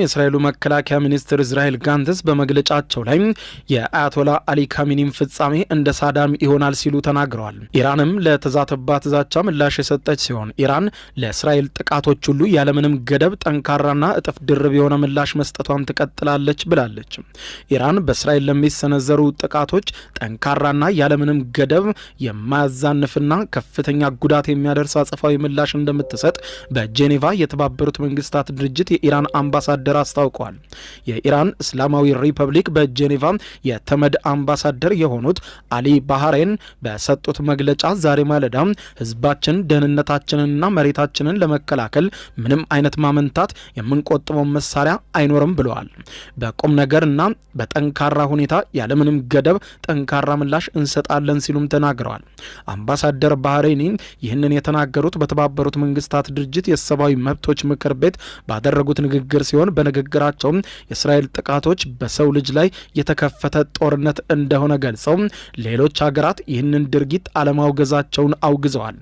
የእስራኤሉ መከላከያ ሚኒስትር እስራኤል ጋንትስ በመግለጫቸው ላይ የአያቶላ አሊ ካሚኒን ፍጻሜ እንደ ሳዳም ይሆናል ሲሉ ተናግረዋል። ኢራንም ለተዛተባት ዛቻ ምላሽ የሰጠች ሲሆን ኢራን ለእስራኤል ጥቃቶች ሁሉ ያለምንም ገደብ ጠንካራና እጥፍ ድርብ የሆነ ምላሽ መስጠቷን ትቀጥላለች ብላለች። ኢራን በእስራኤል ለሚሰነዘሩ ጥቃቶች ጠንካራና ያለምንም ገደብ የማያዛንፍና ከፍተኛ ጉዳት የሚያደርስ አጸፋዊ ምላሽ እንደምትሰጥ በጄኔቫ የተባበሩት መንግስታት ድርጅት የኢራን አምባሳደር አስታውቀዋል። የኢራን እስላማዊ ሪፐብሊክ በጄኔቫ የተመድ አምባሳደር የሆኑት አሊ ባህሬን በሰጡት መግለጫ ዛሬ ማለዳ ህዝባችን ደህንነታችንንና መሬታችንን ለመከላከል ምንም አይነት ማመንታት የምንቆጥበው መሳሪያ አይኖርም ብለዋል። በቁም ነገርና በጠንካራ ሁኔታ ያለምንም ገደብ ጠንካራ ምላሽ እንሰጣለን ሲሉም ተናግረዋል። አምባሳደር ባህሬኒ ይህንን የተናገሩት በተባበሩት መንግስታት ድርጅት የሰብአዊ መብቶች ምክር ቤት ባደረጉት ንግግር ሲሆን በንግግራቸውም የእስራኤል ጥቃቶች በሰው ልጅ ላይ የተከፈተ ጦርነት እንደሆነ ገልጸው ሌሎች ሀገራት ይህንን ድርጊት አለማውገዛቸውን አውግዘዋል።